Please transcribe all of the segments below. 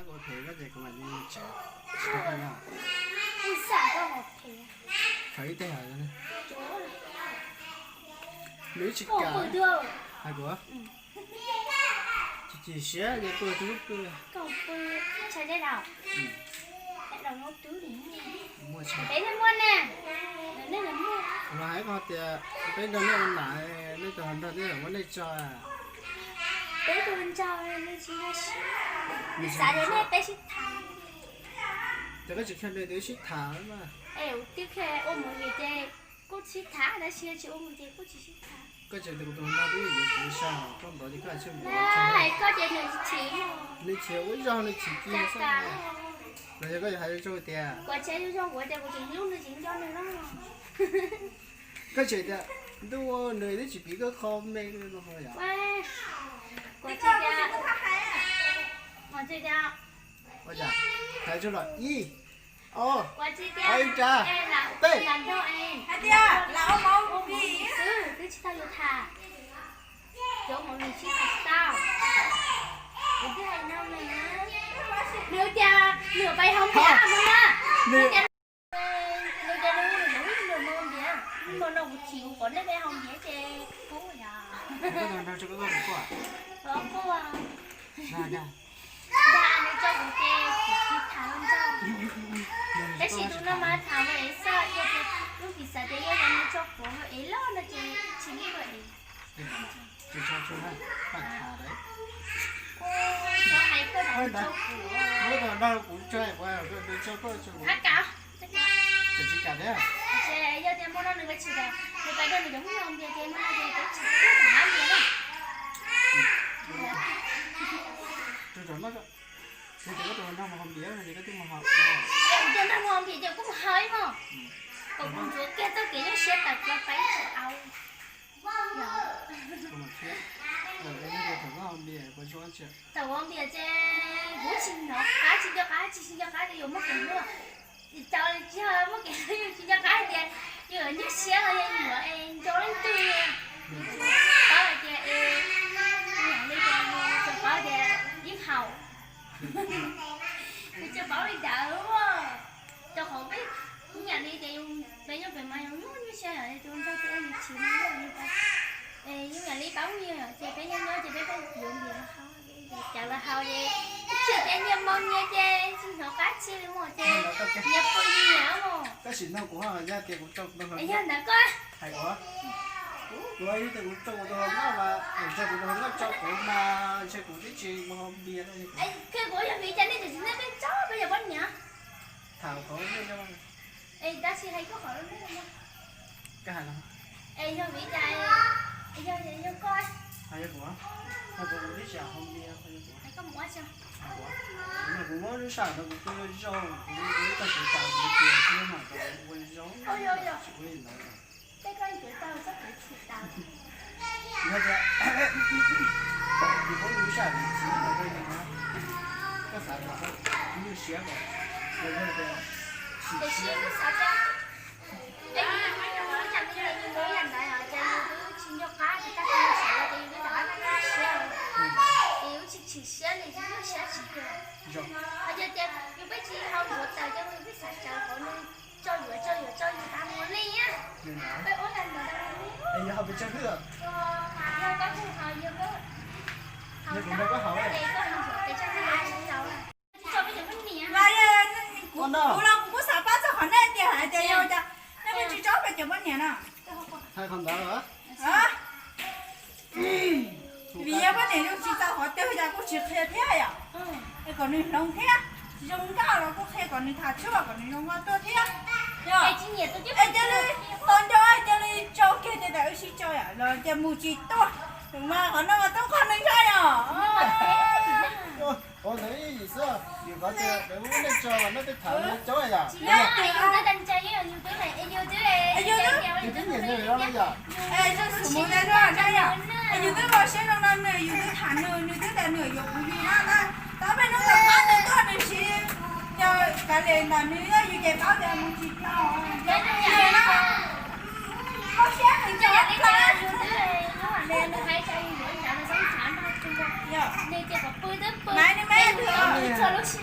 Ua phem koj ces kuv mam li tsev. Koj no, khaws ib teg hais nws tsis kam. Hais kuv, tsis chim siab ces tuaj tus lub pw. Los hais koj tias peb nrog nej ua nam, nej tus hluas nraug twb muab nej tso. Ces koj tsis qhia nws tias wb sib tham mas. Koj tseem tias kuv tus hluas nraug twb yuav kuv sai, koj nrov ces koj hais tsheej npaum. Nws chim ua zog nws chim kiag xwb. Los yog koj yuav hais zoo zoo tias, koj tseem tias ntuj, nws twb tsis piv koj qho me no yom. Ua cas? Hais tsuag los ib, ob, ib nrab, peb. Hais tias lam ua mov xwb, twb tsis tau yuav tham. Cov mov nws sib tham tsis tau. Kuv twb hais no mas. Nws tias nws pais haus npias no na. Nws tias nws tias nws nws nws nws mus haus npias. Mus no kuv chim kuv kom nej pais haus npias ces kuv yog. Koj tus hluas nraug tso koj tus koj. Koj tus hluas nraug tso kuv ces kuv tsis tham lawm ntag. Tab sis tus no mas tham lawm es xwb, yog tias lub piv xav tias yog tias nws tso kuv lawm es loj no ces tsis li lawm es. Tsis tso tsuag na, paj thav lawm. Muab tus hluas nraug kuv tso, kuv tus tso koj tso kuv. Tsis kam thiab. Yog tias hmo no nws pais tsis, nws pais nrog nws cov phooj ywg haus npias ces hmo no ces peb tsis pub tham npias na. Tus tso no, yog tias koj tus hluas nraug mus haus npias no ces koj twb mus haus. Yog nraug mus haus npias ces kuv mus haus ib hmos. Kom kuv ntxuav kiag txoj kev nyuaj siab tawm plaws pais ib tsis au. Thaum ua npias ces kuv tsis hnov qab, tsis nco qab, tsis nco qab tias yuav muaj kev hlub. Tsis tau li, tsis muaj kev hlub, tsis nco qab tias yus nyuaj siab los yog yuav es nco leej twg. Paub hais tias es, li tias yus tsuas paub tias ib haus, yus tsuas paub li ntawd. Rau qhov peb ib yam li tias yus peb nyob pem mas yus nyuaj nyuaj siab yom, tus nraug tus ua nws chim mas yus pab, es ib yam li pab ua nyias yom, ces peb nyob nyob ces peb pab yuav nyias los haus, ces cawv los haus ces tsis tias nyias mus nyias ces tsis hnov qab tsi li mus ces nyias pw nyias mus. Tab sis no kuv ho yog tias kuv tso kuv tus hluas nkauj, yog ntawd koj hais kuv, kuv yog tias kuv tso kuv tus hluas nkauj mas ntshe kuv tus hluas nkauj tso kuv mas ntshe kuv twb tsis mus haus npias. Qhia kuv yog vim cas nej tseem tsis ntiab peb tso peb yog poj niam. Tham qhov, es tab sis hais koj qhov lub neej no. Es yog vim cas, yog, yog koj, hais kuv, hais kuv twb tsis haus npias, hais koj mus ua tsi, kuv muab lub sij hawm no kuv pw zoo, kuv tau sawv tas kuv tias kuv mam ua zoo, tsis ua li ntawd. Yog tias kuv pub lub sij hawm kuv txiv ntawd rau yus na, koj xav kom kuv nyuaj siab kom, los yog tias sim siab. Es yus ib yam li yus mus ib yam ntawd ces yus twb tsis nco qab ces koj tsis xav los ces yus twb rov qab nyuaj siab, es yus tsis chim siab li, yus nyuaj siab tsis yog. Hais tias tias yus peb tsis haus ntsuav tawm ces yus peb xav tsawv qhov nws tso yuav tso yuav tso yus tas mus li. Peb ua li ntawd, yog koj mus haus, yog koj haus, koj haus, koj haus, tsis tso peb cov poj niam. Kuv los kuv kuj xav pab txog qhov nej tias hais tias yog cas nej peb tsis tso peb cov poj niam no. Hais qhov ntawd. Vim yog poj niam yus tsis txaus qhov twg yog kuj tsis qhia thiab yom. Es kom nws hloov thiab, zoo nkauj los kuj qhia kom nws tham tshuaj kom nws zoo nkauj tuaj thiab. Es cia li tau nco, cia li tso kiag tias wb sib tso yom, los cia mus tsis tuaj. Tus mas qhov no mas tub qhov nws ntshai yom. Ua ntawd ib yim xwb, yus qhov tias peb muab nej tso los nej peb tham no coob yom. Yus twb nyiam nws no yom. Yus twb mus ntawd no yom. Yus twb los siab zoo no nws, yus twb tham nws, nws twb tias nws yuav kuv yus na. Tab peb hnub tom qab nws tuaj nws siv, yog kav liam ntawm nws, yog yus ces paub tias mus tsis tau. Yus no, koj siab nws nco. Yog, nws hais tias yus yuav nrad nws xeeb tshav nrog tsis nrog. Nws tias kom pw twb pw, nws me nws txhua lub sij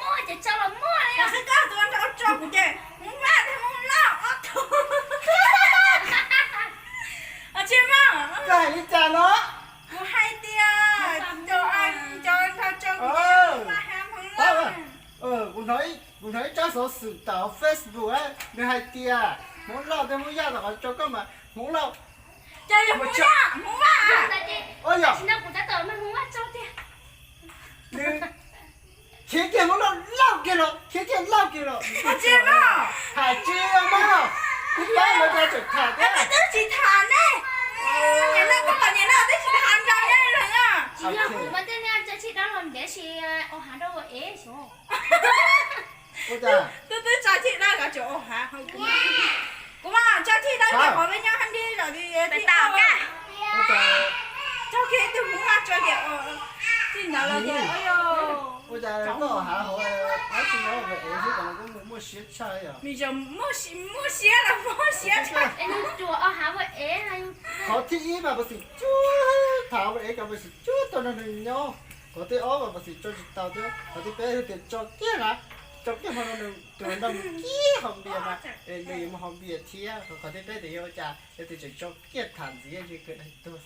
muaj ces tso los muaj li. Qhib koj tus nrhau tso kuv ces Hmoob Vaj thiab Hmoob Lauj ob tug. Tsis mas, koj hais li cas no? Kuv hais tias cov, cov nrhau tso kuv ces Hmoob Vaj thiab Hmoob Lauj. Kuv hnov ib tsab xov xwm tawm Facebook nws hais tias Hmoob Lauj thiab Hmoob Yaj tau qhov tso koj mas Hmoob Lauj. Ces yog Hmoob Yaj, Hmoob Vaj. Ua yog, tsis no kuv tab tom mas Hmoob Vaj tso tiag. Nws khiav kiag Hmoob Lauj, Lauj kiag los, khiav kiag Lauj kiag los. Hais tsis mas, kuv pab lawv tau tseem tham thiab. Twb tsis tham ne. Niam no koj pom niam no twb tsis tham nrog nyob li los yog. Tsis yog kuv mas tej niag tso tshij dawb los ntev si, ua hav rau ua ev xyov. Ua cas? Twb twb tso tshij dawb los tseem ua hav. Kuv mas tso tshij dawb ces qhov peb nyob hab nti los tau ka. Tso kiag ib tug Hmoob Vaj tso ces txij ntawd los ces ua cas koj ua hav hauv dab tsi no ua ev xwb, kuv muaj siab tshaj yom. Muaj siab los muaj siab tshaj. Es nws tsuas ua hav ua ev. Qhov thib ib mas puas xwm cuag Tham ua ev kom Pov Xwm cuab tau nrog nws nyob. Qhov thib ob mas Pov Xwm tso tsis tau thiab. Qhov thib peb yog tias tso kiag na, tso kiag hmo no nws tus hluas nraug mus kib haus npias mas nws yuav mus haus npias thiab. Qhov thib peb tias yuav ua cas, yog tias tseem tso kiag tham ntxiv ces kawg daig tuag.